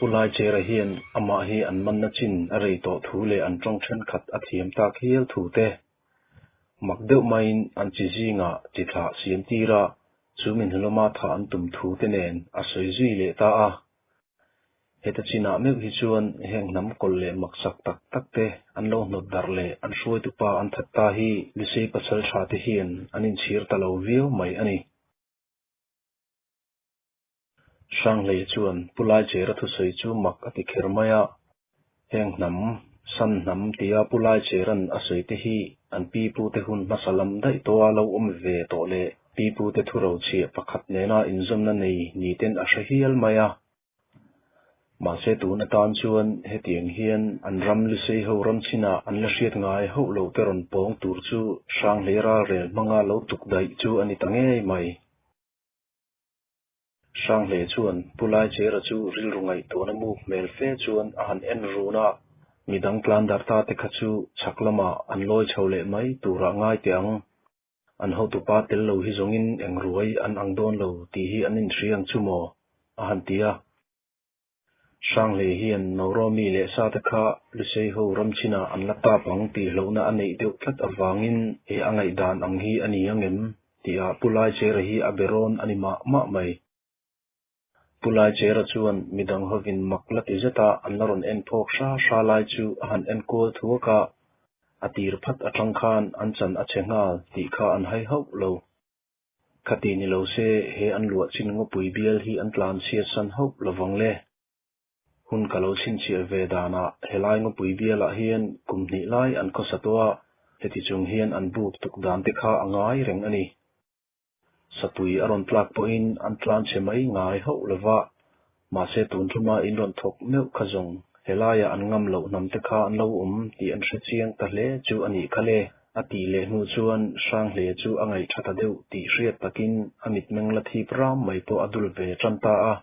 Pu Laichera hian amah hi an manna chin a rei tawh thu leh an tawng thenkhat a thiam tak hial thu te, mak deuh maiin an chi zingah chi thlah siam tir a, chu min hlawma thah an tum thu te nen a sawi zui leh ta a. Heta chinah meuh hi chuan heng hnam kawlh leh maksak tak tak te an lo hnawt darh leh an hruaitupa an that ta hi Lusei pasal tha te hian an inchhir ta lo viau mai a ni. Hranghleia chuan Pu Laichera thusawi chu mak a ti kher mai a, heng hnam, San hnam tia Pu Laichera'n a sawi te hi an pipute hun hmasa lam daih tawha lo awm ve tawh leh pipute thurochhiah pakhat nena inzawmna nei niten a hre hial mai a. Mahse tun atan chuan hetiang hian an ram Lusei ho ram chinah an la hriat ngai hauh lo te rawn pawng tur chu Hranghlei ralrel hmanga lo tuk daih chu a ni ta ngei mai. Hranghlei chuan Pu Laichera chu rilru ngaihtuahna muk hmel fe chuan a han en run a, midang tlan darh ta te kha chu chhak lamah an lawi chho leh mai turah ngai teh ang. An hotupa tel lo hi zawngin eng ruai an ang dawn lo tih hi an inhria ang chu maw? a han ti a. Hranghlei hian Noromi leh Sate kha Lusei ho ram chinah an la tap ang tih hlauhna a neih deuh tlat avangin he a ngaihdan ang hi a ni ang em? tihah Pu Laichera hi a be rawn a ni mah mah mai. Pu Laichera chuan midang hovin mak la ti zeta an la rawn en phawk hra hra lai chu a han en kual thuak a, a tir phat atang khan an chan a chhe nghal tih kha an hai hauh lo. Khati ni lo se he an luah chin ngawpui bial hi an tlan chhiat san hauh lovang le. Hun ka lo chhinchhiah ve danah helai ngawpui bialah hian kum hnih lai an khawsa tawh a, heti chung hian an buk tuk dan te kha a ngai reng a ni. Sapui a rawn tlak pawhin an tlan chhe mai ngai hauh lova, mahse tun thuma in rawn thawk meuh kha zawng helaiah an ngam loh hnam te kha an lo awm tih an hre chiang ta hle chu a nih kha le. A tih leh hnu chuan Hranghle chu a ngaihṭha ta deuh tih hriat takin a mitmeng la thip ram mai pawh a dul ve ṭan ta a.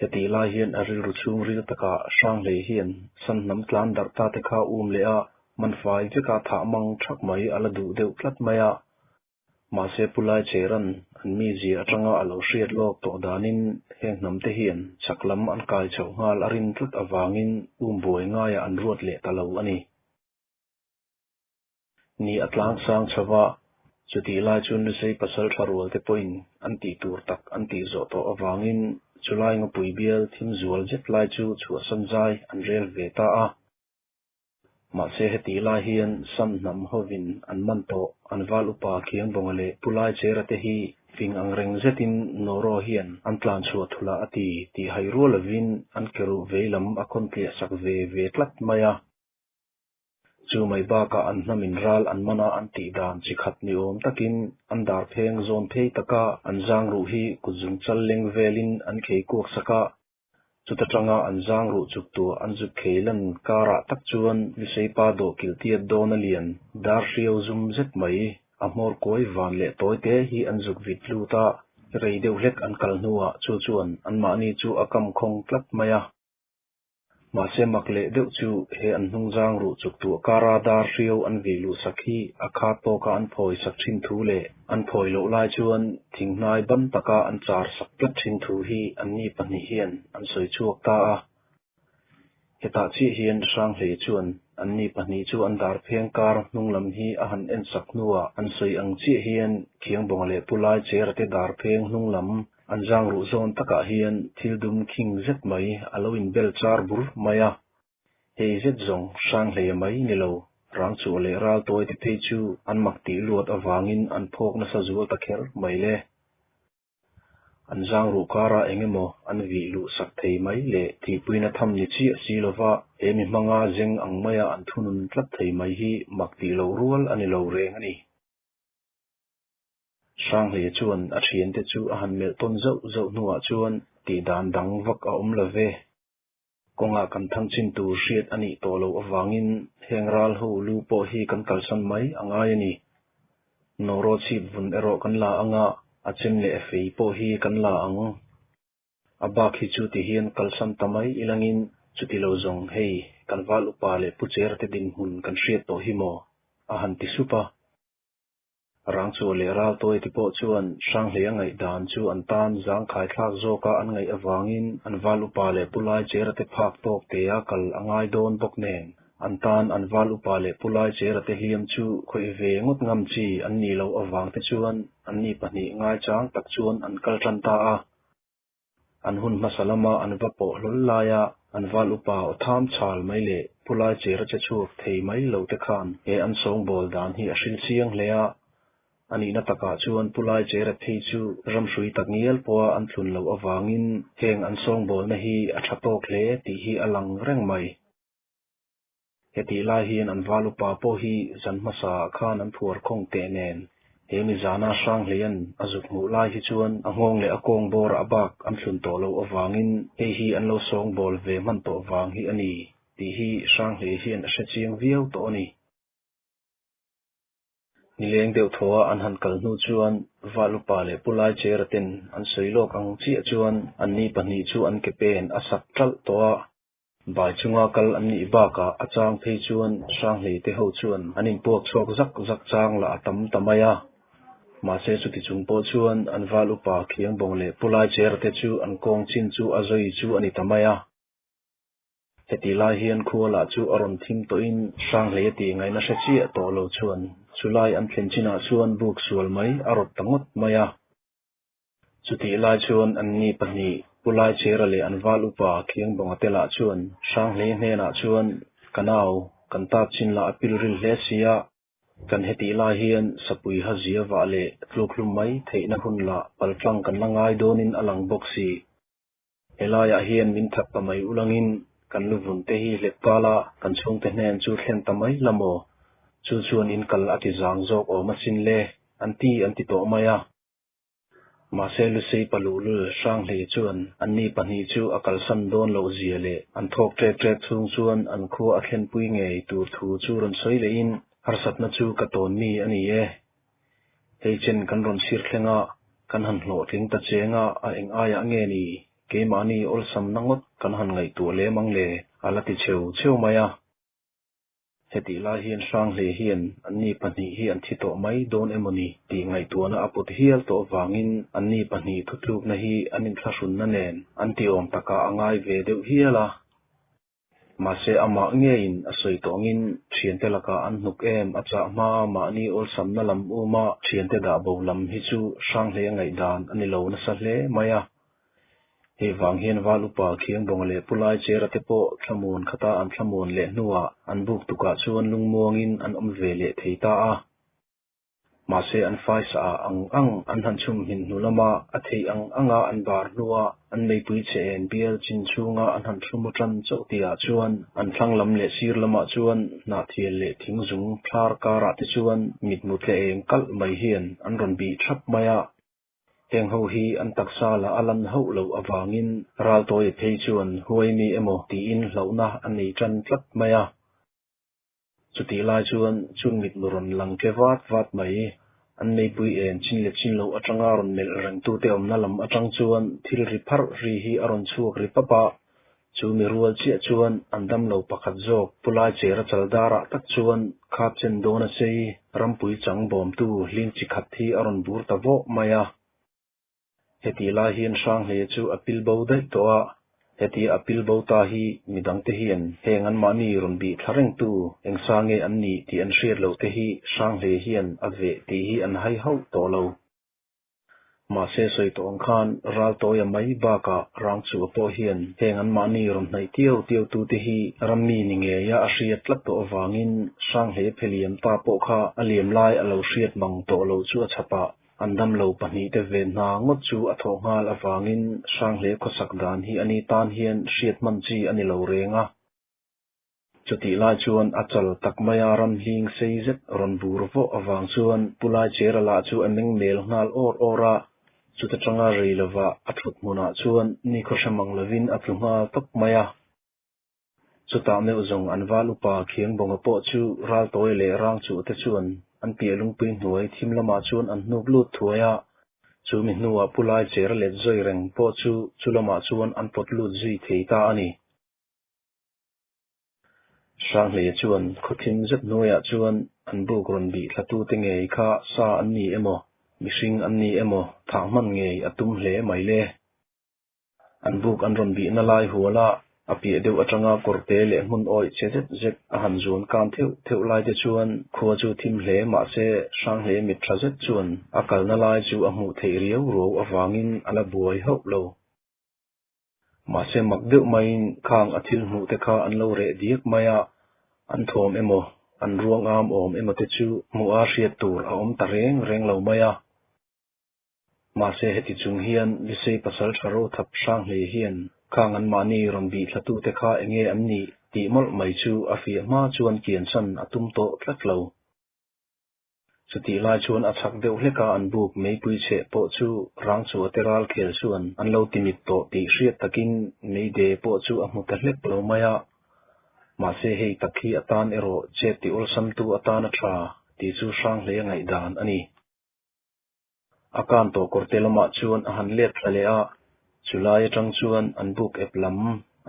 Hetih lai hian a rilru chhungril takah Hranghlei hian San hnam tlan darh ta te kha um leh a, manfai veka thah mang thak mai a la duh deuh tlat mai a. Mahse Pu Laicheran an mizia atanga a lo hriat lawk tawh danin heng hnam te hian chak lam an kai chhoh nghal a rin tlat avangin um buai ngaiah an ruat leh ta lo a ni. Ni a tlang sang chho va, chutih lai chuan Lusei pasal tha rual te pawhin an tih tur tak an tih zawh tawh avangin chulai ngawpui bial thim zual zet lai chu chhuahsan zai an rel ve ta a. Mahse hetih lai hian Sam hnam hovin an man tawh an val upa Khiangbawnga leh Pu Laichera te hi fing ang reng zetin Noro hian an tlan chhuah thulh a ti tih hai rual lovin an keruh veilam a khawn tliah sak ve ve tlat mai a. Chu mai bakah an hnamin ral an man a an tih dan chi khat ni awm takin an dar pheng zawn phei taka an zang ruh hi kut zung chal leng velin an khei kuak sak a, chuta tanga an zang ruh chuk tuah an zuk khei lan karah tak chuan Luseipa dawhkilh tiat dawn a lian dar hriau zum zet mai a hmawr kuai van leh tawi te hi an zuk vit lut a, rei deuh hlek an kal hnuah chu chuan anmahni chu a kam khawng tlat mai a. Mahse mak leh deuh chu he an hnungzang ruh chuk tuah kara dar hriau an vih luh sak hi a khat tawka an phawi sak thin thu leh an phawi loh lai chuan thinghnai ban taka an char sak tlat thin thu hi anni pahnih hian an sawi chhuak ta a. Hetah chiah hian Hranghlei chuan anni pahnih chu an dar pheng kar hnung lam hi a han en sak hnuah an sawi ang chiah hian Khiangbawnga leh Pu Laichera te dar pheng hnung lam An zang ruh zawn takah hian thil dum khing zet mai a lo inbel char bur mai a, hei zet zawng hrang hleia mai ni lo, rang chhuah leh ral tawi te phei chu an mak tih luat avangin an phawk nasa zual ta kher mai le. An zang ruh karah eng emaw an vih luh sak thei mai leh thihpuina tham ni chiah si lova he mi hmanga zeng ang maia an thunun tlat thei mai hi mak tih loh rual a ni lo reng a ni. Hranghlei chuan a thiante chu a han melh tawn zauh zauh hnuah chuan tih dan dang vak a awm lo ve. Kawngah kan thang chin tur hriat a nih tawh loh avangin heng ral ho lu pawh hi kan kalsan mai a ngai a ni. Noro chhip vun erawh kan la ang a, a chem leh a fei pawh hi kan la ang. A bak hi chu ti hian kalsan ta mai ilangin chuti lo zawng hei kan val upa leh pu Chera te dinhmun kan hriat tawh hi maw? a han ti sup a. Rangchhuah leh Raltawi te pawh chuan Hranghleia ngaihdan chu an tan zangkhai thlak zawka an ngaih avangin an val upa leh Pu Laichera te phak tawk tea kal a ngai dawn bawk nen an tan an val upa leh Pu Laichera te hliam chu khawih ve ngawt ngam chi an nih loh avang te chuan anni pahnih ngaichang tak chuan an kal tan ta a. An hun hmasa lama an va pawh hlawl laia an val upa aw tham chhal mai leh Pu Laichera che chhuak thei mai lo te khan he an sawngbawl dan hi a hril chiang hle a. A nihna takah chuan Pu Laichera phei chu ramhrui tak ngial pawha an thlun loh avangin heng an sawngbawlna hi a tha tawk hle tih hi a lang reng mai. Hetih lai hian an val upa pawh hi zan hmasa ah khan an phuar khawng teh nen, he mi zana Hranghleia'n a zuk hmuh lai hi chuan a nghawng leh a kawng bawrah a bak an thlun tawh loh avangin hei hi an lo sawngbawl ve hman tawh vang hi a ni tih hi Hranghlei hian a hre chiang viau tawh a ni. Nileng deuh thaw a an han kal hnu chuan Val upa leh Pu Laichera ten an sawi lawk ang chiah chuan anni pahnih chu an ke pen a sak ṭalh tawh a. Bai chunga kal an nih bakah a chang phei chuan Hranghlei te ho chuan an inpuak chhuak zak zak chang lah a tam ta mai a. Mahse chuti chung pawh chuan an val upa Khiangbawng leh Pu Laichera te chu an kawng chin chu a zawi chu a ni ta mai a. Heti lai hian khua lah chu a rawn thim tawhin Hranghlei a tih ngaihna hre chiah tawh lo chuan chulai an thlen chinah chuan buk sual mai a rawt ta ngawt mai a. Chutih lai chuan anni pahnih, Pu Laichera leh an val upa Khiangbawnga te lah chuan Hranghlei hnenah chuan, Ka nau, kan tap chin lah a pil ril hle si a, kan hetih lai hian sapui ha zia vah leh tluk hlum mai theihna hun lah paltlang kan la ngai dawnin a lang bawk si. Helaiah hian min that ta mai ulangin kan luvun te hi hlep kal a, kan chhungte hnen chu thlen ta mai la maw? Chu chuan in kal a ti zang zawk awm asin le, an ti an ti tawh mai a. Mahse Lusei Paluhlul Hranghlei chuan anni pahnih chu a kalsan dawn loh zia leh an thawk ṭek ṭek chhung chuan an khua a thlenpui ngei tur thu chu rawn sawi lehin harsatna chu ka tawn mi a ni e. Hei chen kan rawn sir thleng a, kan han hlawhtling ta cheng a, a eng aiah nge ni? Keimahni awlsamna ngawt kan han ngaihtuah lem ang le, a la ti cheu cheu mai a. Hetih lai hian Hranghlei hian anni pahnih hi an thi tawh mai dawn emaw ni tih ngaihtuahna a put hial tawh avangin anni pahnih thutlukna hi an inthlahrunna nen an tiawm takah a ngai ve deuh hial a. Mahse amah ngeiin a sawi tawh angin thiante lakah an hnuk em a chah hmaa mahni awlsamna lam uma thiante dah bo lam hi chu Hranghlei a ngaihdan a ni lo nasa hle mai a. Hei vang hian Val upa Khiangbawnga leh Pu Laichera te pawh thlamuan khata an thlamuan leh hnuah an buk tukah chuan lungmuangin an awm ve leh thei ta a. Mahse an faisa ah ang ang an han chhum hmin hnu lama a theih ang anga an bar hnua an meipui chhe en bial chin chhunga an han thlu mu tan chauh tihah chuan an thlang lam leh sir lamah chuan hnahthial leh thing zung thlar karah te chuan mitmu tle eng kalh mai hian an rawn bih thap mai a. Heng ho hi an taksa la a lan hauh loh avangin Raltawia phei chuan huai mi emaw tiin hlauhna a nei tan tlat mai a. Chutih lai chuan chung mitmu rawn lang tle vat vat mai. An meipui en chin leh chin loh atanga rawn melh rengtute awmna lam atang chuan thil ri pharh ri hi a rawn chhuak ri pap a. Chu mi rual chiah chuan an damlo pakhat zawk Pu Laichera chaldarah tak chuan khap chen dawn a sei rampui chang bawmtu hling chi khat hi a rawn bur ta vawh mai a. Hetih lai hian Hranghlei chu a pil bo daih tawh a, hetia a pil bo ta hi midangte hian heng anmahni rawn bih thla rengtu engsa nge an nih tih an hriat loh te hi Hranghlei hian a veh tih hi an hai hauh tawh lo. Mahse sawi tawh ang khan Raltawia mai bakah Rangchua pawh hian heng anmahni rawn hnaih tiau tiau tute hi rammi ni ngeia a hriat tlat tawh avangin Hranghlei pheliam ta pawh kha a liam lai a lo hriat mang tawh loh chu a chhapah An damlo pahnihte ve hna ngawt chu a thawh nghal avangin Hranghle khawsak dan hi ani tan hian hriat hman chi a ni lo reng a. Chutih lai chuan a chal tak maia ram hling sei zet rawn bur vawh avang chuan Pu Laichera lah chu a meng mel nghal awr awr a. Chuta tanga rei lovah a thut hmunah chuan nikhaw hre mang lovin a tlu nghal tawp mai a. Chutah meuh zawng an val upa Khiangbawnga pawh chu Raltawi leh Rangchuh te chuan an piah lungpui hnuai thim lamah chuan an hnuk lut thuai a, chu mi hnuah Pu Laichera let zawi reng pawh chu chu lamah chuan an pawt lut zui thei ta a ni. Hranghleia chuan khaw thim zet hnuaiah chuan an buk rawn bih thlatute ngei kha sa an ni emaw, mihring an ni emaw thah hman ngei a tum hle mai le. An buk an rawn bihna lai hual a, a piah deuh atanga kawrte leh hmun awih che zet zet a han zuan kan theuh theuh lai te chuan khua chu thim hle mahse Hranghleia mit tha zet chuan a kalna lai chu a hmuh theih riau ruau avangin a la buai hauh lo. Mahse mak deuh maiin khang a thil hmuh te kha an lo reh diak mai a, an thawm emaw, an ruang am awm emaw te chu hmuh a hriat tur a awm ta reng reng lo mai a. Mahse heti chung hian Lusei pasal tha ro thap hrang hle hian khang an mahni rawn bih thlatute kha enge an nih tih mawlh mai chu a fiah hma chuan kiansan a tum tawh tlat lo. Chutih lai chuan a chhak deuh hlek a an buk meipui chheh pawh chu rangchua te ral khel chuan an lo timit tawh tih hriat takin meide pawh chu a hmu ta hlek lo mai a. Mahse hei tak hi atan erawh chet ti awlsamtu atan a tha tih chu Hranghleia ngaihdan a ni. A kan tawh kawrte lamah chuan a han let thla leh a, chulai atang chuan an buk ep lam,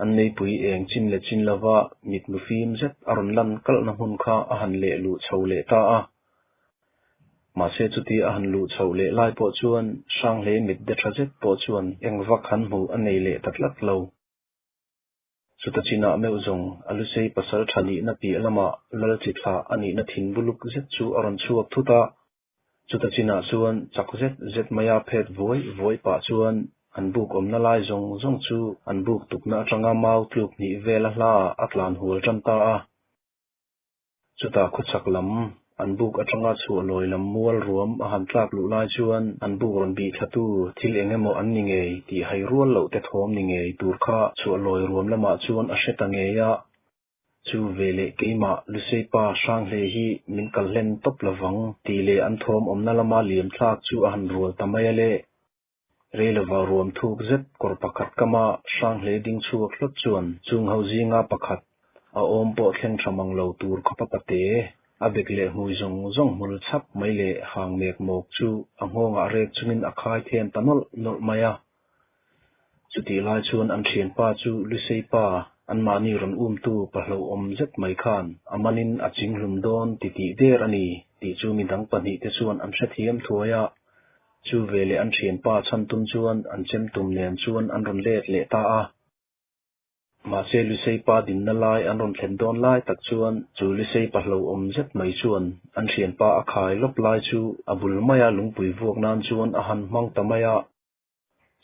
an meipui eng chin leh chin lova mitmu fim zet a rawn lan kalhna hmun kha a han leh luh chho leh ta a. Mahse chuti a han luh chhoh leh lai pawh chuan Hranghleia mit de tha zet pawh chuan eng vak han hmuh a nei leh ta tlat lo. Chuta chinah meuh zawng a Lusei pasal tha nihna piah lamah Lal chi thlah a nihna thin buluk zet chu a rawn chhuak thut a. Chuta chinah chuan chak zet zet maia phet vuai vuai pah chuan an buk awmna lai zawng zawng chu an buk tukna atanga mau tluk hnih vel a hlaah a tlan hual tan ta a. Chutah khawchhak lam an buk atanga chhuah lawi lam mual ruam a han tlak luh lai chuan an buk rawn bih thlatu thil eng emaw an ni ngei tih hai rual loh te thawm ni ngei tur kha chhuah lawi ruam lamah chuan a hre ta ngei a. Chu ve leh keimah Lusei pa Hranghle hi min kal hlen tawp lovang tih leh an thawm awmna lama liam thlak chu a han rual ta mai a le. Reilova ruam thuk zet kawr pakhat kama Hranghle ding chhuak hlawt chuan chung ho zinga pakhat a awm pawh thleng tha mang lo tur khawpa pate a bek leh hmui zawng zawng hmul chhap mai leh hang mek mawk chu a nghawngah rek chungin a khai them ta nawlh nawlh mai a. Chutih lai chuan an thianpa chu Lusei pa anmahni rawn umtu pa hlauhawm zet mai khan a manin a chinghlum dawn ti tih der a ni tih chu midang pahnihte chuan an hrethiam thuai a. Chu veleh an thianpa chhan tum chuan an chem tum nen chuan an rawn let leh ta a. Mahse Lusei pa dinna lai an rawn thlen dawn lai tak chuan chu Lusei pa hlauhawm zet mai chuan an thianpa a khai lawp lai chu a bul maia lungpui vuak nan chuan a han hmang ta mai a.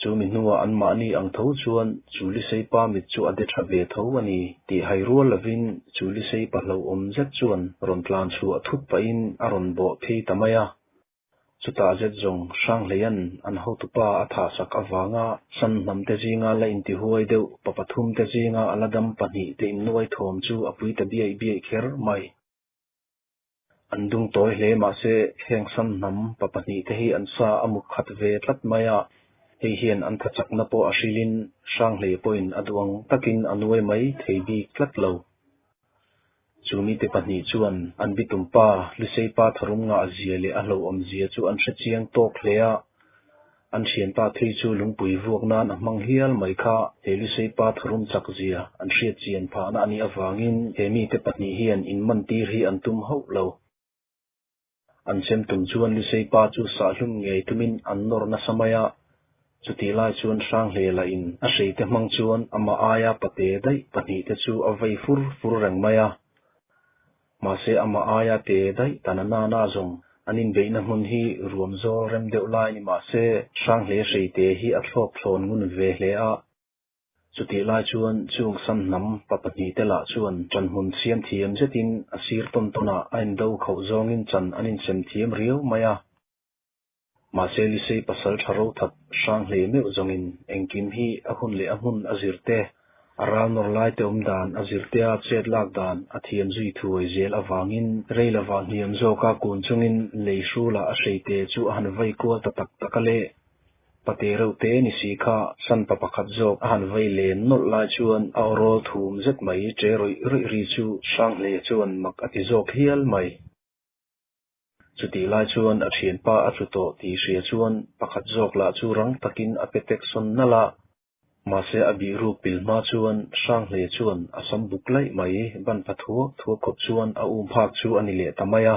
Chu mi hnuah anmahni ang tho chuan chu Lusei pa mit chu a de tha ve tho a ni tih hai rual lovin chu Lusei pa hlauhawm zet chuan rawn tlan chhuah thut pahin a rawn bawh phei ta mai a. Chutah zet zawng Hranghleia'n an hotupa a thahsak avanga San hnamte zinga la intihuai deuh pa pathumte zinga a la dam pahnihte innuai thawm chu a pui ta biaih biaih kher mai. An dung tawi hle mahse heng San hnam pa pahnihte hi an sa a muk khat ve tlat mai a, hei hian an thachakna pawh a hrilhin Hranghlei pawhin a duang takin a nuai mai thei bik tlat lo. Chu mite pahnih chuan an bitum pa Lusei pa tharum ngah zia leh a hlauhawm zia chu an hre chiang tawk hle a. An thianpa phei chu lungpui vuak nan a hmang hial mai kha he Lusei pa tharum chak zia an hriat chian phahna a nih avangin he mite pahnih hian inman tir hi an tum hauh lo. An chem tum chuan Lusei pa chu sahhlum ngei tumin an nawr nasa mai a, chutih lai chuan Hranghle lahin a hreite hmang chuan amah aia pate daih pahnihte chu a vei fur fur reng mai a. Mahse amah aia te daih ta na na na zawng an inbeihna hmun hi ruam zawl rem deuh lai ni mahse Hranghle hreite hi a thlawp thlawn ngun ve hle a. Chutih lai chuan chung sam hnam pa pahnihte lah chuan ṭan hmun siam thiam zetin a sir tawn tawnah a indo khauh zawngin chan an insem thiam riau mai a. Mahse Lusei pasal ṭha ro that hrang hle meuh zawngin engkim hi a hun leh a hmun a zir te, a ral nawr laite awm dan a zir tea chet lak dan a thiam zui thuai zel avangin rei lova hniam zawka kun chungin lei hrulah a hreite chu a han vei kual ta tak tak a le. Pate reuh te ni si kha Sanpa pakhat zawk a han vei len nawlh lai chuan a aw rawl thum zet mai che rawih rawih ri chu Hranghleia chuan mak a ti zawk hial mai. Chutih lai chuan a thianpa a tlu tawh tih hria chuan pakhat zawk lah chu rang takin a pe tek sawn nalh a. Mahse a bih ruk pil hma chuan Hranghlei chuan a sam buk laih mai ban pha thuak thuak khawp chuan a um phak chu a ni leh ta mai a.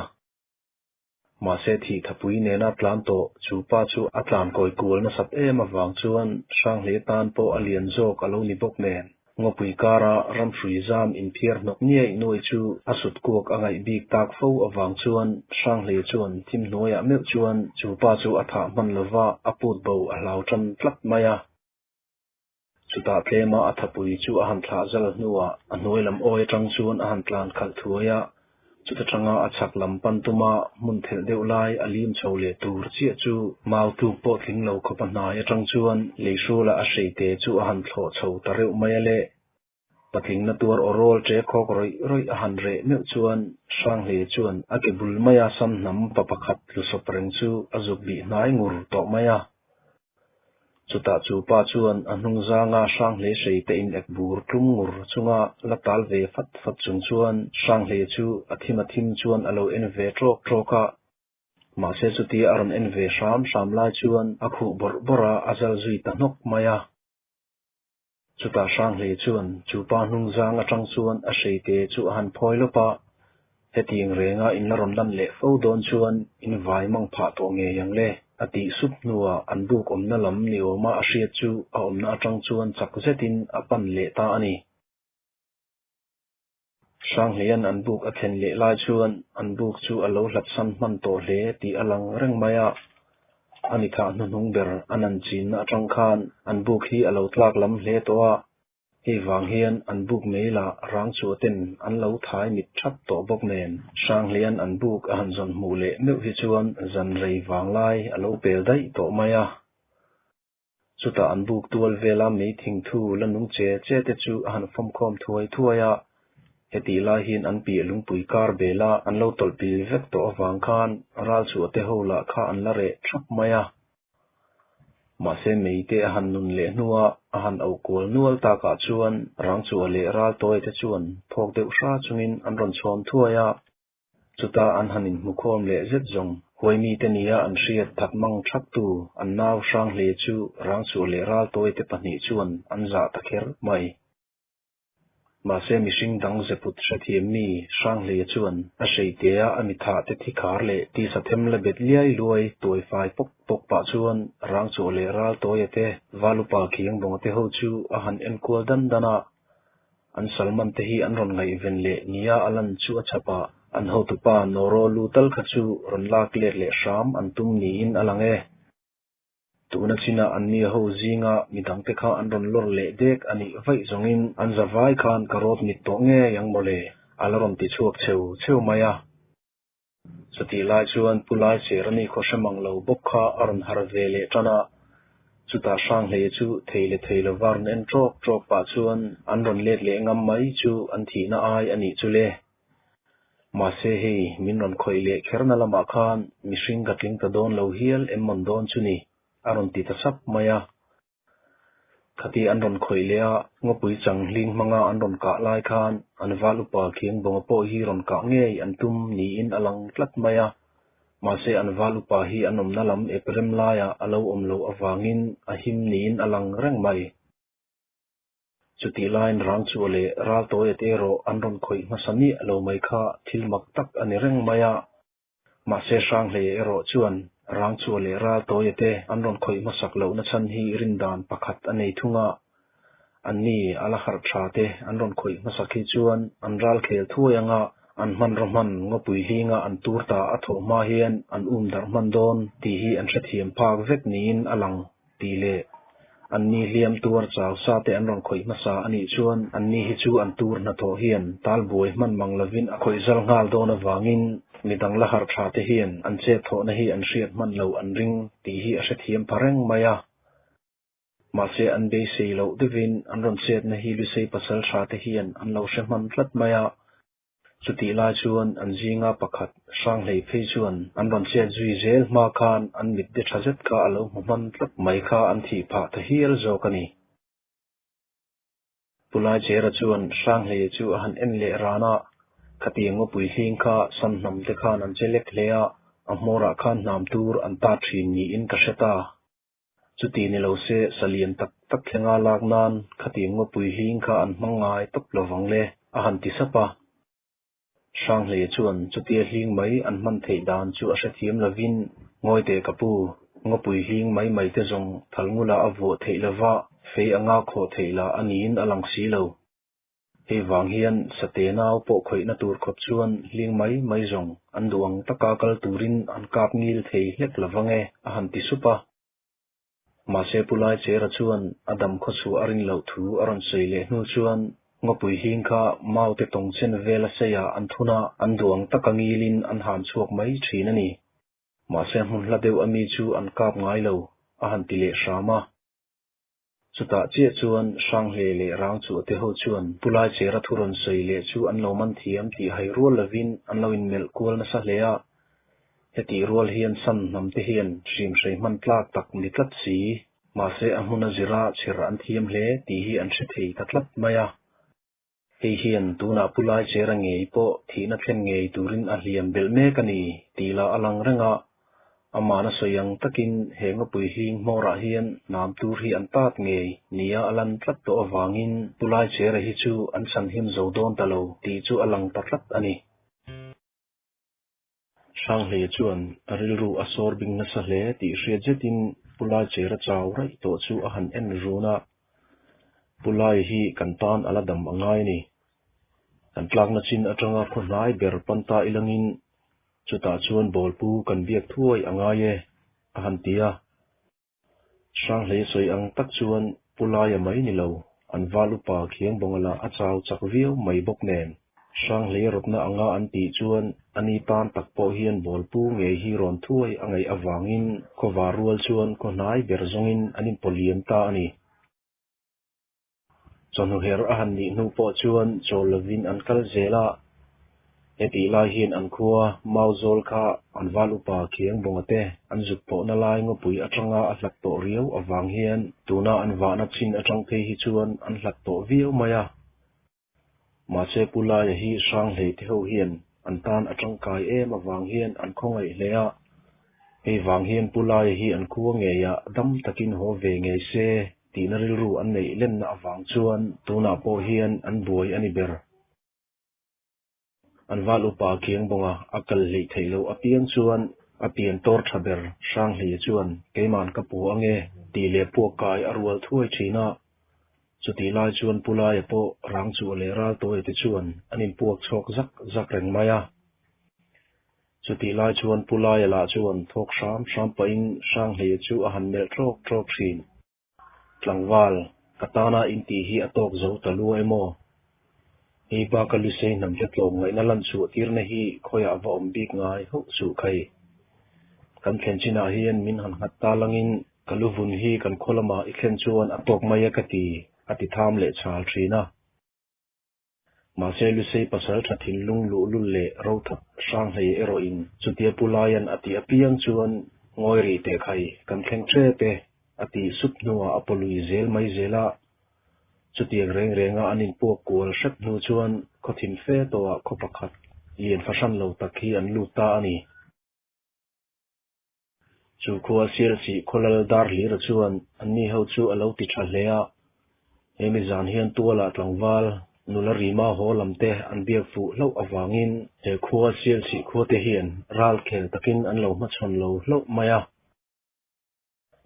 Mahse thih thapui nena tlan tawh chu pa chu a tlan kawi kual nasat em avang chuan Hranghlei tan pawh a lian zawk a lo ni bawk nen. Ngawpui kara ramhrui zam inphiar hnawk niaih nuai chu a sut kuak a ngaih bik tak fo avang chuan Hranghlei chuan thim hnuaiah meuh chuan chu pa chu a thah hman lova a put bo a hlau tan tlat mai a. Chutah tlema a thapui chu a han thlah zal hnuah a hnuai lam awi atang chuan a han tlan khalh thuai a, chuta tanga a chhak lam pan tuma hmun thelh deuh lai a lim chho leh tur chiah chu mau tluk pawh tling lo khawp a hnai atang chuan leihruala a hreite chu a han thlawh chho ta reuh mai a le. Patling na tuar aw rawl ṭe khawk rawih rawih a han reh meuh chuan Hranghlei chuan a ke bul maia sam hnam pa pakhat tlusawp reng chu a zuk bih hnai ngur tawh mai a. Chutah chu pa chuan a hnung zanga Hranghlei hrei te in ek bur tlum ngur chunga la tal ve fat fat chung chuan Hranghlei chu a thim a thim chuan a lo en ve ṭawk ṭawk a. Mahse chutia a rawn en ve hram hram lai chuan a khuh bawrh bawrh a, a zal zui ta hnawk mai a. Chutah Hranghlei chuan chu pa hnung zang atang chuan a hreite chu a han phawi lawp a, Hetiang renga in la rawn lan leh fo dawn chuan in vai mang phah tawh ngei ang le, a tih sup hnuah an buk awmna lam ni awma a hriat chu a awmna atang chuan chak zetin a pan leh ta a ni. Hranghleian an buk a thlen leh lai chuan an buk chu a lo hlatsan hman tawh hle tih a lang reng mai a. A ni thah hnuhnung ber a nan chinna atang khan an buk hi a lo tlak lam hle tawh a, hei vang hian an buk mei lah rang chhuah ten an lo thai mit thap tawh bawk nen Hranghleian an buk a han zawn hmuh leh meuh hi chuan zan rei vang lai a lo pel daih tawh mai a. Chutah an buk tual vela mei thingthu la nung che che te chu a han fawmkhawm thuai thuai a, hetih lai hian an piah lungpui kar bela an lo tawlh pil vek tawh avang khan ral chhuah te ho lah kha an la reh thap mai a. Mahse mei te a han nun leh hnua a han auh kual nual takah chuan rang chhuah leh ral tawi te chuan phawk deuh hra chungin an rawn chhawm thuai a. Chuta an han inhmukhawm leh zet zawng, huaimite nia an hriat that mang thaktu an nau hrang hle chu Rangchhuah leh Raltawite pahnih chuan an zah ta kher mai. Mahse mihring dang zeput hrethiam mi Hranghleia chuan a hreitea a mithah te thikhar leh tisa them la bet liai luai tuai fai pawk pawk pah chuan Rangchhuah leh Raltawia te Valupa Khiangbawnga te ho chu a han enkual dan dan a. An Salman te hi an rawn ngaihven leh nia a lan chu a chhap a, an hotupa Noro lu tal kha chu rawn lak let leh hram an tum niin a lang e. Tuna chinah an nia ho zinga midangte kha an rawn lawr leh dek a nih vaih zawngin an zavai khan ka rawt mit tawh ngei ang mawle, a la rawn ti chhuak cheu cheu mai a. Chutih lai chuan Pu Laicherani khaw hre mang lo bawk kha a rawn harh ve leh tan a, chutah Hranghleia chu thei leh thei lova rawn en ṭawk ṭawk pah chuan an rawn let leh ngam mai chu an thihna ai a nih chu le. Mahse hei min rawn khawih leh kherna lamah khan mihring ka tling ta dawn lo hial em mawn dawn chu ni, a rawn ti ta sap mai a. Khati an rawn khawih leh a, ngawpui chang hling hmanga an rawn kah lai khan an val upa Khiangbawnga pawh hi rawn kah ngei an tum niin a lang tlat mai a. Mahse an val upa hi an awmna lam ep rem laiah a lo awm loh avangin a him niin a lang reng mai. Chutih laiin Rangchua leh Raltawia te erawh an rawn khawih hmasa miah lo mai kha thil mak tak a ni reng mai a. Mahse Hranghleia erawh chuan Rangchua leh Raltawia te an rawn khawih hmasak lohna chhan hi rindan pakhat a nei thung a. Anni a la harh tha te an rawn khawih hmasak hi chuan an ral khel thuai anga an hmanraw hman ngawpui hlinga an tur ta a thawh hma hian an um darh hman dawn tih hi an hrethiam phak vek niin a lang. Tih leh anni hliam tuar chau sa te an rawn khawih hmasa a nih chuan anni hi chu an tur hnathawh hian tal buai hman mang lovin a khawih zal nghal dawn avangin midang la harh tha te hian an chet thawhna hi an hriat hman lo an ring tih hi a hrethiam pha reng mai a. Mahse an beisei loh deuhin an rawn chetna hi Lusei pasal tha te hian an lo hre hman tlat mai a. Chutih lai chuan an zinga pakhat Hranghlei phei chuan an rawn chet zui zel hma khan an mit de tha zet kha a lo hmu hman tlat mai kha an thih phah ta hial zawk a ni. Pu Laichera chuan Hranghlei chu a han en leh ran a, khatiang ngawpui hling kha sam hnam te khan an che lek hle a, a hmawrah khan hnam tur an tat thin niin ka hre ta. Chuti ni lo se sa lian tak tak thlenga lak nan khatiang ngawpui hling kha an hmang ngai tawp lo vang le, a han ti sap a. Hranghleia chuan chutia hling mai an hman theih dan chu a hrethiam lovin, Ngawi teh ka pu, ngawpui hling mai mai te zawng thalngula a vuah theih lova fei anga khawh theih lah a niin a lang si lo. Hei vang hian sate nau pawh khawihna tur khawp chuan hling mai mai zawng an duh ang taka kal turin an kap ngil thei hlek lo vang e, a han ti sup a. Mahse Pu Laichera chuan a dam khawchhuah a rin loh thu a rawn sawi leh hnu chuan ngawpui hling kha maute tawng chen vela seiah an thun a, an duh ang taka ngilin an han chhuak mai thin a ni. Mahse hmun hla deuh ami chu an kap ngai lo, a han ti leh hram a. Chutah chiah chuan Hranghleih leh Rangchuah te ho chuan Pu Laichera thu rawn sawi leh chu an lo man thiam tih hai rual lovin an lo inmelh kual nasa hle a. Hetih rual hian San hnam te hian hrimhrei hman tlak tak ni tlat si, mahse a hmun a zira chher an thiam hle tih hi an hre thei ta tlat mai a. Hei hian tunah Pu Laichera ngei pawh thihna thlen ngei turin a hliam belh mek a ni tih lah a lang reng a, amahna sawi ang takin he ngawpui hling hmawrah hian hnam tur hi an tat ngei nia a lan tlat tawh avangin Pu Laichera hi chu an chhanhim zo dawn ta lo tih chu a lang ta tlat a ni. Hranghleia chuan a rilru a sawr bing nasa hle tih hriat zetin Pu Laichera chau raih tawh chu a han en run a, Pu Lai hi kan tan a la dam a ngai a ni. Kan tlakna chin atanga khaw hnai ber pan ta ilangin chutah chuan bawlpu kan biak thuai a ngai e, a han ti a. Hranghleia sawi ang tak chuan Pu Laia mai ni lo, an val upa Khiangbawnga lah a chau chak viau mai bawk nen. Hranghleia rawtna anga an tih chuan a ni tan tak pawh hian bawlpu ngei hi rawn thuai a ngaih avangin khawvar rual chuan khaw hnai ber zawngin an inpawliam ta a ni. Chawhnu her a han nih hnu pawh chuan chawl lovin an kal zel a, hetih lai hian an khua Mauzawl kha an val upa Khiang Bawnga te an zuk pawhna lai ngawpui atanga a hlat tawh riau avang hian tuna an vahna chin atang phei hi chuan an hlat tawh viau mai a. Mahse Pu Laia hi Hranghlei te ho hian an tan a tangkai em avang hian an khawngaih hle a, hei vang hian Pu Laia hi an khua ngeiah dam takin haw ve ngei se tihna rilru an neih lenna avang chuan tunah pawh hian an buai a ni ber. An val upa Khiang Bawnga a kal hleih theih loh apiang chuan a pian tawr tha ber Hranghleia chuan keiman ka pu ange tih leh puak kai a rual thuai thin a. Chutih lai chuan Pu Laia pawh Rangchuah leh Raltawia te chuan an inpuak chhawk zak zak reng mai a. Chutih lai chuan Pu Laia lah chuan thawk hram hram pahin Hranghleia chu a han melh trawk trawk thin. Tlangval, ka tana intih hi a tawk zo ta lua emaw? Hei baka Lusei hnamte tlawm ngaihna lan chhuah tirna hi khawiah va awm bik ngai hauh suh khai. Kan thlen chinah hian min han nghat ta langin ka lu vun hi kan khaw lamah i thlen chuan a tawk mai a ka ti, a ti tham leh chhal thin a. Mahse Lusei pasal tha thinlung luhlul leh rothap Hranghlei erawhin chutia Pu Laian a tih apiang chuan ngawi rih teh khai kan thleng tep e a tih sup hnuah a pawlui zel mai zel a. Chutiang reng renga an inpuak kual hrep hnu chuan khaw thin fe tawhah khaw pakhat lian fahran lo tak hi an lut ta a ni. Chu khua Sialsih khawlal dar hlira chuan anni ho chu a lo ti tha hle a, hemi zan hian tualah tlangval nula Rima haw lam te an biak fuh hlauh avangin he khua Sialsih khua te hian ral khel takin an lo hmachhawn lo hlauh mai a.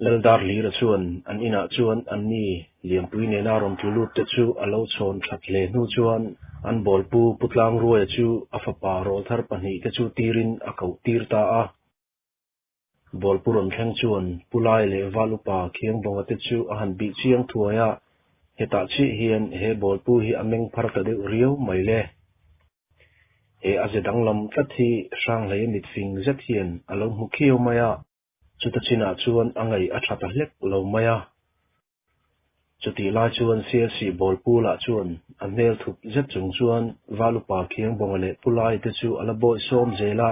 Laldar hlira chuan an inah chuan anni Lianpui nena rawn tlu lut te chu a lo chhawn that hle hnu chuan an bawlpu Pu Tlangruaia chu a fapa rawlthar pahnihte chu tirin a koh tir ta a. Bawlpu rawn thleng chuan Pu Lai leh Val Upa Khiangbawnga te chu a han bih chiang thuai a, hetah chiah hian he bawlpu hi a meng phar ta deuh riau mai le. He a ze danglam tlat hi Hranghleia mitfing zet hian a lo hmu khiau mai a, chuta chinah chuan a ngaih a tha ta hlek lo mai a. Chutih lai chuan Sialsih Bawlpu lah chuan a hmel thup zet chung chuan Val Upa Khiangbawnga leh Pu Lai te chu a la bawih sawm zel a.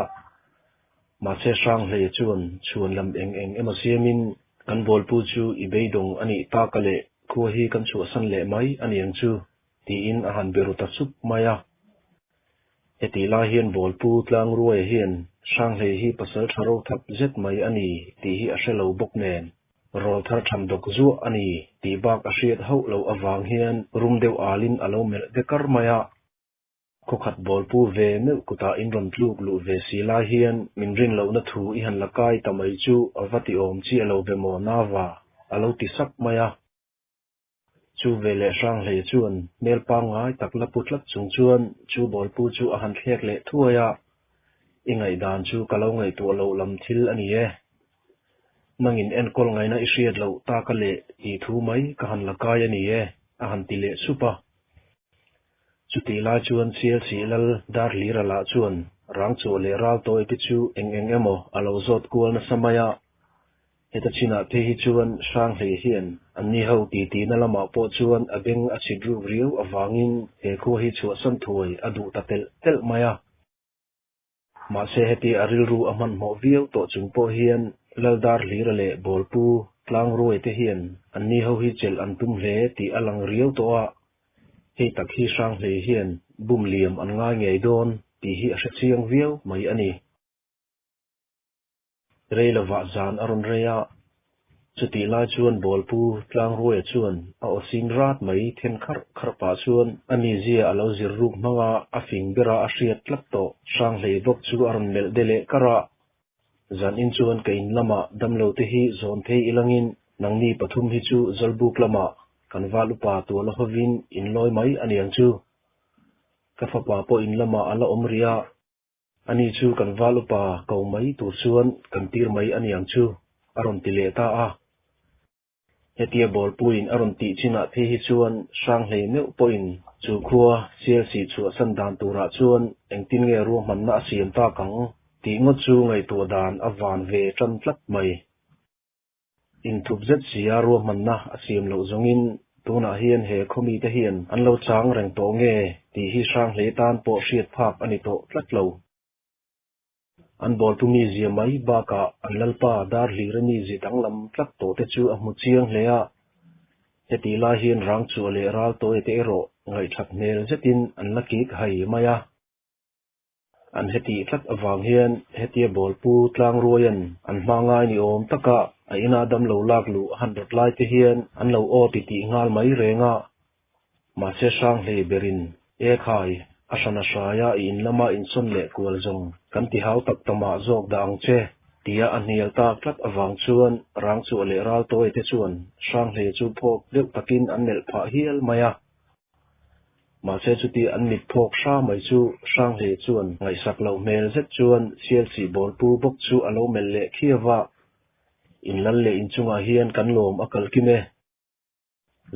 Mahse Hranghleia chuan chhuan lam eng eng emaw siamin kan Bawlpu chu i beidawng a nih tak a leh khua hi kan chhuahsan leh mai a niang chu tiin a han be ru ta sup mai a. Hetih lai hian Bawlpu Tlangruaia hian Hranghleia hi pasal tha ro thap zet mai a ni tih hi a hre lo bawk nen. Rawlthar tham dawk zuah a ni tih bak a hriat hauh loh avang hian rum deuh alin a lo melh de kar mai a. Khawkhat bawlpu ve meuh kutah in rawn tluk luh ve si lai hian min rin lohna thu i han la kai ta mai chu a va ti awm chiah lo ve maw Nava? a lo ti sap mai a. Chu veleh Hranghlei chuan hmel pangngai tak la pu tlat chung chuan chu bawlpu chu a han thlek leh thuai a, I ngaihdan chu ka lo ngaihtuah loh lam thil a ni e. Nangin enkawl ngaihna i hriat loh taka leh tih thu mai ka han la kai a ni e, a han ti leh sup a. Chutih lai chuan Sialsih lal Darhlira lah chuan Rangchhuah leh Raltawi te chu eng eng emaw a lo zawt kual nasa mai a. Heta chinah te hi chuan Hranghlei hian anni ho titi na lamah pawh chuan a beng a chhit ruk riau avangin he khua hi chhuahsan thuai a duh ta telh telh mai a. Mahse heti a rilru a hmanhmawh viau tawh chung pawh hian Laldarhlira leh Bawlpu Tlangruai te hian anni ho hi chelh an tum hle tih a lang riau tawh a, hei tak hi Hranghlei hian bum liam an ngai ngei dawn tih hi a hrechiang viau mai a ni. Rei lovah zan a rawn rei a, chutih lai chuan Bawlpu Tlangruaia chuan a aw sin rat mai then kharh kharh pah chuan a mizia a lo zir ruk hmang a, a fing bera a hriat tlat tawh. Hranghlei bawk chu a rawn melh de leh kar a, Zan in chuan ka in lamah damlo te hi zawn thei ilangin nangni pathum hi chu Zawlbuk lamah kan val upa tuala hovin in lawi mai a niang chu. Ka fapa pawh in lamah a la awm rih a, Ani chu kan val upa ko mai tur chuan kan tir mai a niang chu, a rawn ti leh ta a. Hetia bawlpuiin a rawn tih chinah phei hi chuan Hranghlei meuh pawhin chu khua Sialsih chhuahsan dan turah chuan engtin nge ruahmanna a siam tak ang tih ngawt chu ngaihtuah dan a van ve tan tlat mai. Inthup zet sia ruahmanna a siam loh zawngin tunah hian he khawmite hian an lo chang reng tawh nge tih hi Hranghlei tan pawh hriat phak a ni tawh tlat lo. An bawltu mizia mai bakah an lalpa Darhlira mizi danglam tlat tawh te chu a hmu chiang hle a, hetih lai hian Rangchua leh Raltawia te erawh ngaihthat hmel zetin an la kik hai mai a. An hetih tlat avang hian hetia bawlpu Tlangruaia'n an hma ngai ni awm taka a ina damlo lak luh a han rawt lai te hian an lo aw ti tih nghal mai reng a. Mahse Hranghlei berin, E khai, a hran a hraia i in lama insawn leh kual zawng kan ti hau tak ta mah zawk dah ang che, tia a hnial tak tlat avang chuan Rangchhuah leh Raltawia te chuan Hranghlei chu phawk deuh takin an melh phah hial mai a. Mahse chuti an mit phawk hra mai chu Hranghlei chuan ngaihsak loh hmel zet chuan Sialsih bawlpu bawk chu a lo melh leh khiau va, In lal leh inchungah hian kan lawm a kal kim e.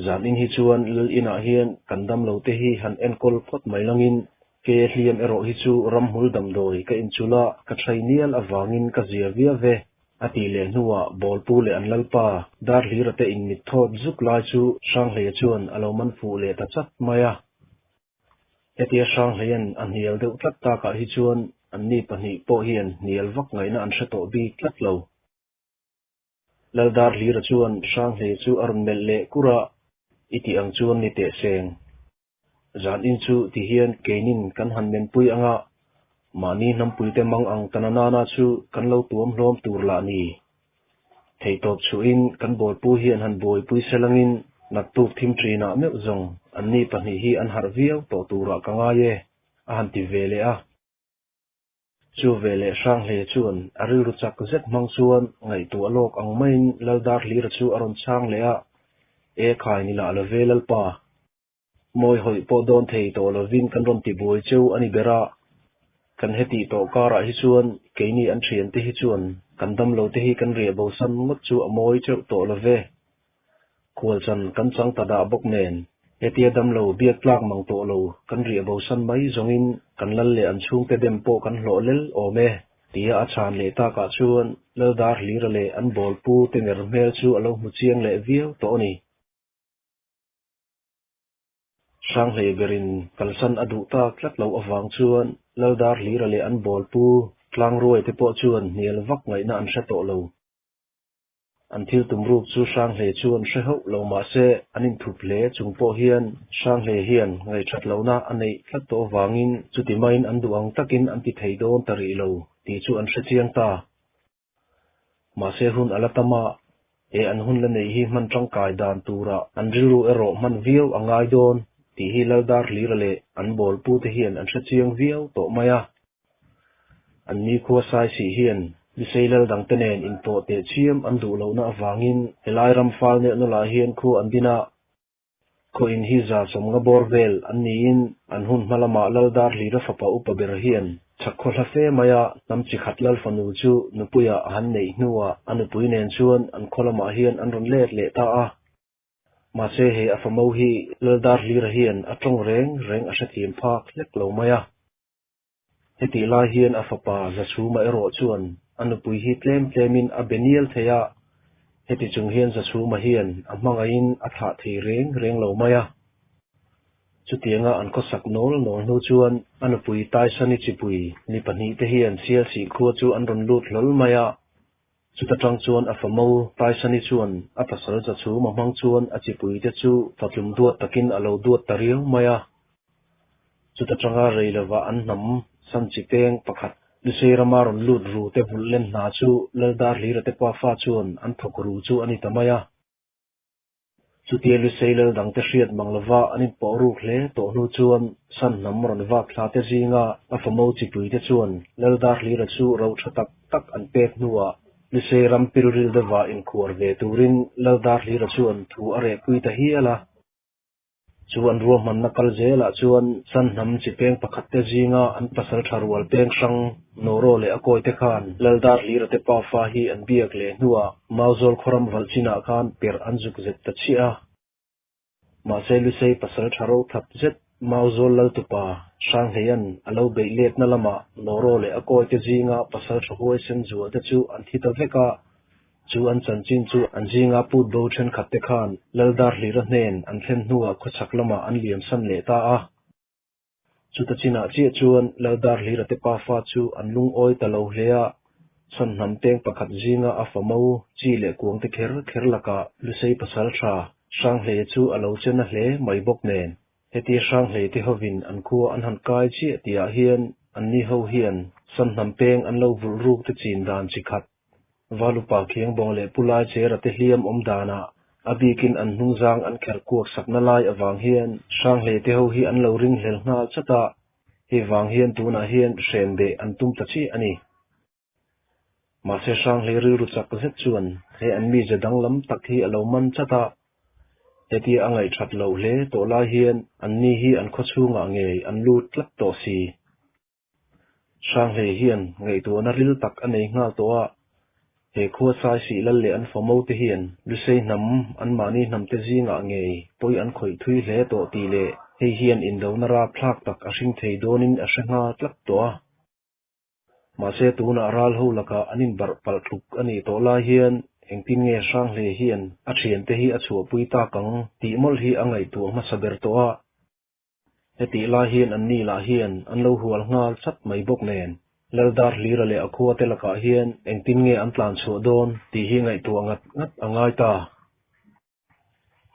Zan in hi chuan lal inah hian kan damlo te hi han enkawl phawt mai langin ke hliam erawh hi chu ramhmul damdawi ka inchul a, ka thai nial avangin ka zia viau ve. A tih leh hnuah Bawlpu leh an lalpa Darhlira te inmit thawt zuk lai chu Hranghleia chuan a lo man fuh leh ta chat mai a. Hetia Hranghleia'n a hnial deuh tlat takah hi chuan anni pahnih pawh hian hnial vak ngaihna an hre tawh bik tlat lo. Lal Darhlira chuan Hranghleia chu a rawn melh leh kur a, I tih ang chuan ni teh seng. Zan in chu ti hian keinin kan han menpui ang a, mahni hnampuite mang ang ta na nana chu kan lo tuam hlawm tur lah ni. Theihtawp chhuahin kan bawlpu hian han buaipui selangin naktuk thim ṭinah meuh zawng anni pahnih hi an harh viau tawh turah ka ngai e, a han ti ve leh a. Chu veleh Hranghle chuan a rilru chak zet hmang chuan ngaihtuah lawk ang maiin Laldarhlira chu a rawn chhang leh a, E khai ni lah love Lalpa, mawi hawih pawh dawn thei tawh lovin kan rawn ti buai cheu a ni ber a, kan hetih tawh karah hi chuan keini an thiante hi chuan kan damlo te hi kan riah bosan ngawt chu a mawi teuh tawh love. Khualchan kan chang ta dah bawk nen, hetia damlo biak tlak mang tawh lo kan riah bosan mai zawngin kan lal leh an chhungte dem pawh kan hlawh lel awm e, tia a chhan leh takah chuan Laldarhlira leh an bawlpu te ner hmel chu a lo hmu chiang leh viau tawh a ni. Hranghlei berin kalsan a duh tak tlat loh avang chuan Laldarhlira leh an bawlpu Tlangruai te pawh chuan hnial vak ngaihna an hre tawh lo. An thil tum ruk chu Hranghlei chuan hre hauh lo mah se an inthup hle chung pawh hian Hranghlei hian ngaihṭhat lohna a neih tlat tawh avangin chuti maiin an duh ang takin an ti thei dawn ta rih lo tih chu an hre chiang ta. Mahse hun a la tam a, He an hun la nei hi hman tangkai dan turah an rilru erawh hman viau a ngai dawn tih hi Laldar Hlira leh an bawlpute hian an hrechiang viau tawh mai a. An nikhua Saisih hian Lusei lal dangte nen inpawh teh chiam an duh lohna avangin helai ram fal neuh nawlah hian khua an din a. Khaw-in hi 150 bawr vel an niin an hun hma lamah Laldar Hlira fapa upa ber hian chhak khaw hla fe maia hnam chi khat lal fanu chu nupuia a han neih hnuah a nupui nen chuan an khaw lamah hian an rawn let leh ta a. Mahse he a famo hi Laldar Hlira hian a tawng reng reng a hrethiam phak hlek lo mai a. Hetih lai hian a fapa Zachhuma erawh chuan a nupui hi tlem tlemin a be nial thei a, heti chung hian Zachhuma hian a hmangaihin a thlah thei reng reng lo mai a. Chutianga an khawsak nawl nawl hnu chuan a nupui Taisani chipui mi pahnihte hian Sialsih khua chu an rawn lut hlawl mai a. Chuta tang chuan a famo Taisani chuan a pasal Zachhuma hmang chuan a chipuite chu fatlum duat takin a lo duat ta riau mai a. Chuta tanga rei lova an hnam san chi peng pakhat Lusei rama rawn lut ru te vulh len hna chu Laldar Hlira te pafa chuan an thawk ru chu a ni ta mai a. Chutia Lusei lal dangte hriat mang lova an inpawh ruk hle tawh hnu chuan san hnam rawn vak thla te zinga a famo chipui te chuan Laldar Hlira chu ro tha tak tak an pek hnuah Lusei ram pilril deuhah inkhuar ve turin Laldar Hlira chuan thu a rehpui ta hial a. Chu an ruahmanna kal zelah chuan San hnam chi peng pakhat te zinga an pasal tha rual peng hrang Noro leh a kawi te khan Laldar Hlira te pafa hi an biak leh hnuah Mauzawl khawram valh chinah khan perh an zuk zet ta chiah a. Mahse Lusei pasal tha ro that zet Mauzawl Laltupa Hranghleia'n a lo beih letna lamah Noro leh a kawi te zinga pasal tha huaisen zual te chu an thi ta vek a, Chu an chanchin chu an zinga put bo thenkhat te khan Laldar Hlira hnen an thlen hnuah khawchhak lamah an liam san leh ta a. Chuta chinah chiah chuan Laldar Hlira te pafa chu an lungawi ta lo hle a, Sanhnam peng pakhat zinga a famo chi leh kuang te kher kher lakah Lusei pasal tha Hranghlei chu a lo che na hle mai bawk nen. Heti Hranghlei te hovin an khua an han kai chiah tihah hian anni ho hian Sanhnam peng an lo vulh ruk te chin dan chi khat Valupa Khiangbawng leh Pu Laichera te hliam awm danah a bikin an hnungzang an kher kuak sakna lai avang hian Hranghlei te ho hi an lo ring hlel nghal chat a, hei vang hian tunah hian hren beh an tum ta chiah a ni. Mahse Hranghlei rilru chak zet chuan he an mize danglam tak hi a lo man chat a, hetia a ngaihthat loh hle tawh lai hian anni hi an khawchhungah ngei an lut tlat tawh si. Hranghlei hian ngaihtuahna ril tak a nei nghal tawh a, he khua Saisih lal leh an famo te hian Lusei hnam anmahni hnamte zingah ngei pawi an khawih thui hle tawh tih leh hei hian indona rapthlak tak a hring thei dawnin a hre nghal tlat tawh a. Mahse tunah ral ho lakah an inbarh palh tluk a nih tawh lai hian engtin nge Hranghlei hian a thiante hi a chhuahpui tak ang tih mawlh hi a ngaihtuah hmasa ber tawh a. Hetih lai hian anni lah hian an lo hual nghal chat mai bawk nen, Laldar Hlira leh a khuate lakah hian engtin nge an tlan chhuah dawn tih hi ngaihtuah ngat ngat a ngai ta.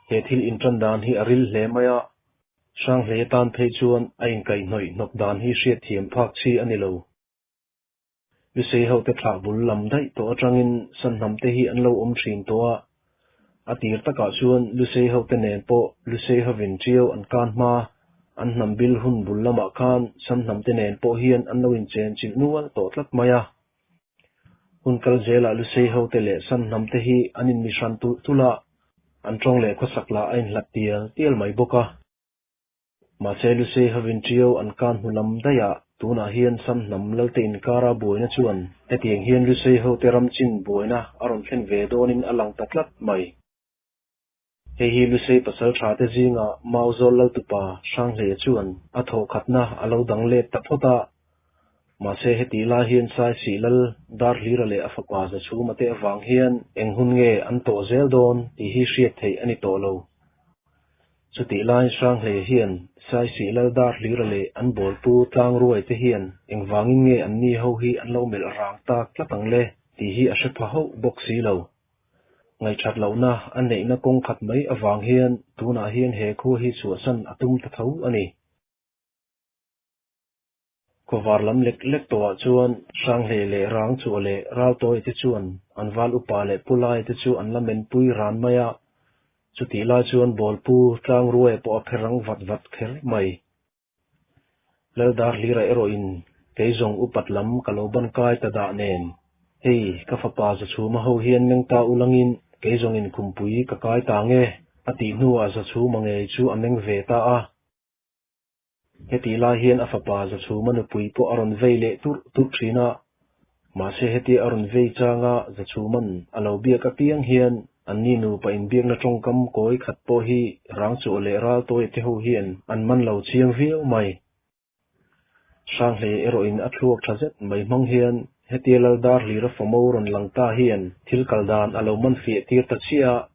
He thil intan dan hi a ril hle mai a, Hranghlei atan phei chuan a inkaihhnawih hnawk dan hi hriatthiam phak chi a ni lo. Lusei hote thlah bul lam daih tawh atangin Sanhnam te hi an lo awm thin tawh a, a tir takah chuan Lusei hote nen pawh Lusei hovin ṭiau an kan hma, an hnam bil hun bul lamah khan Sanhnam te nen pawh hian an lo inchen chilh nual tawh tlat mai a. Hun kal zelah Lusei hote leh Sanhnam te hi an inmihran tulh tulh a, an ṭawng leh khawsak lah a inhlat tial tial mai bawk a. Mahse Lusei hovin ṭiau an kan hnu lam daih ah tunah hian Sam hnam Lalte inkara buaina chuan hetiang hian Lusei hote ram chin buaina a rawn thlen ve dawnin a lang ta tlat mai. Hei hi Lusei pasal tha te zinga Mauzawl Laltupa Hranghleia chuan a thawhkhatna a lo dang let ta phawt a. Mahse hetih lai hian Saisih Lal Darhlira leh a fapa Zachhuma te avang hian eng hun nge an tawh zel dawn tih hi hriat theih a ni tawh lo. Chutih laiin Hranghlei hian Saisih Lal Darhlira leh an bawlpu Tlangruai te hian engvangin nge anni ho hi an lo melh rang tak tlat ang le tih hi a hre pha hauh bawk si lo. Ngaihthat lohna a neihna kawng khat mai avang hian tunah hian he khua hi chhuahsan a tum ta tho a ni. Khawvar lam lek lek tawhah chuan Hranghlei leh Rangchhuah leh Raltawi te chuan an val upa leh pu lai te chu an la menpui ran mai a. Chutih lai chuan Bawlpu Tlangruaia pawh a phe rang vat vat kher mai. Laldar hlira erawhin kei zawng upat lam ka lo ban kai ta dah nen, hei ka fapa Zachhuma ho hian meng ta ulangin kei zawngin khumpui ka kai ta nge a tih hnuah Zachhuma ngei chu a meng ve ta a. Hetih lai hian a fapa Zachhuma nupui pawh a rawn vei leh turh turh thin a, mahse hetia a rawn vei changa Zachhuma'n a lo biak apiang hian anni nupa inbiakna tawngkam kawi khat pawh hi Rangchhuah leh Raltawia te ho hian an man lo chiang viau mai. Hranghlei erawhin a thluak tha zet mai hmang hian hetia Laldar hlira famo rawn lang ta hian thil kal dan a lo man fiah tir ta chiah a,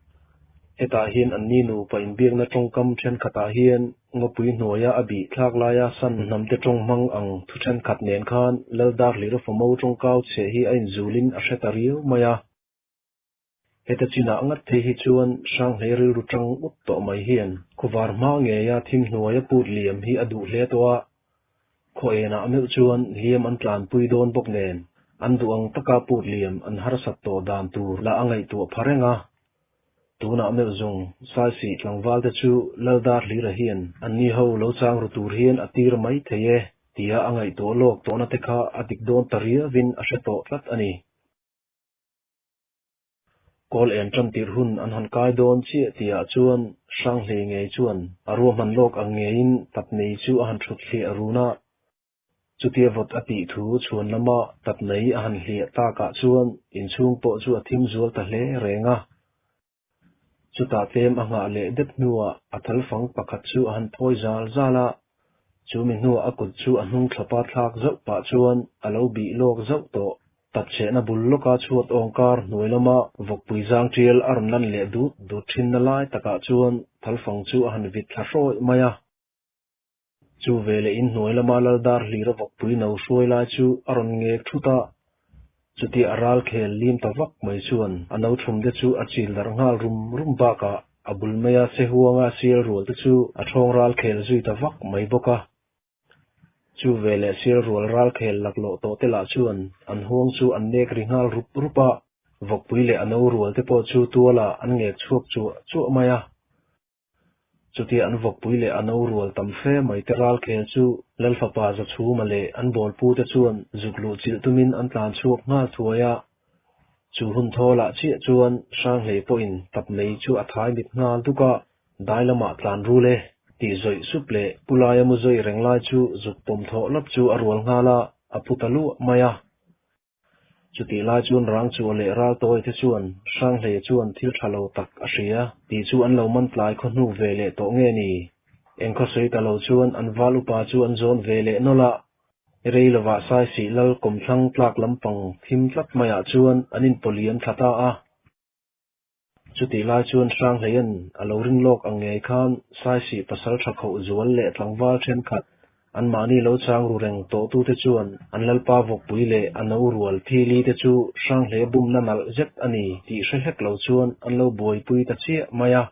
hetah hian anni nupa inbiakna tawngkam thenkhatah hian ngawpui hnuaia a bih thlak laia san hnamte tawng hmang ang thu thenkhat nen khan Laldar hlira famo tawngkau chhe hi a inzulin a hre ta riau mai a. Heta chinah ngat phei hi chuan Hranghlei rilru tang ut tawh mai hian khawvar hma ngeia thim hnuaia put liam hi a duh hle tawh a, khaw enah meuh chuan hliam an tlanpui dawn bawk nen an duh ang taka put liam an harsat tawh dan tur lah a ngaihtuah pha reng a. Tunah meuh zawng Saisih tlangval te chu Laldar Hlira hian anni ho lo chang ru tur hian a tir mai thei e tia a ngaihtuah lawk tawhna te kha a dik dawn ta riauin a hre tawh tlat a ni. Kawl en tan tirh hun an han kai dawn chiah tihah chuan Hranghlei ngei chuan a ruahman lawk ang ngeiin Tatnei chu a han thut hliah run a. Chutia vawt a tih thu chhuan lama Tatnei a han hliah takah chuan inchhung pawh chu a thim zual ta hle reng a. Chutah tlem a nghah leh det hnuah a thalfang pakhat chu a han phawi zal zal a, chumi hnuah a kut chu a hnung thlapa thlak zauh pah chuan a lo bih lawk zauh tawh. Tatchehna bul lawka chhuat awngkar hnuai lama vawkpui zang tial a rawn lan leh dut dut thinna lai takah chuan thalfang chu a han vit thla hrawih mai a. Chu veleh in hnuai lama Laldar hlira vawkpui no hruai lai chu a rawn ngek thut a, chutia a ral khel lim ta vak mai chuan a no thlum te chu a chil darh nghal rum rum bakah a bul maia se huanga sial rual te chu a thawng ral khel zui ta vak mai bawk a. Chu veleh sial rual ral khel laklawh tawh te lah chuan an huang chu an nek ri nghal rup rup a, vawkpui leh a no rual te pawh chu tualah an ngek chhuak chuah chuah mai a. Chutia an vawkpui leh a no rual tam fe mai te ralkhel chu Lalfapa Zachhuma leh an bawlpute chuan zuk luh chilh tumin an tlan chhuak nghal thuai a. Chu hun thawlah chiah chuan Hranghlei pawhin tap mei chu a thai mit nghal duk a, dai lamah tlan rul e tih zawih sup leh pu laia mu zawih reng lai chu zuk pawm thawh lawp chu a rual nghal a, a pu ta luah mai a. Chutih lai chuan Rangchua leh Raltawi te chuan Hranghlei chuan thil tha lo tak a hria tih chu an lo man tlai khaw hnu ve leh tawh nge ni? Eng khaw sawi ta lo chuan an val upa chu an zawn ve leh nawlh a, rei lovah Saisih lal kawmthlang tlak lampang thim tlat maiah chuan an inpawliam thla ta a. Chutih lai chuan Hranghleia'n a lo rin lawk ang ngei khan Saisih pasal tha khauh zual leh tlangval thenkhat anmahni lo chang ru reng tawhtute chuan an lalpa vawkpui leh a no rual thili te chu Hranghleia bumna nalh zet a ni tih hre hlek lo chuan an lo buaipui ta chiah mai a.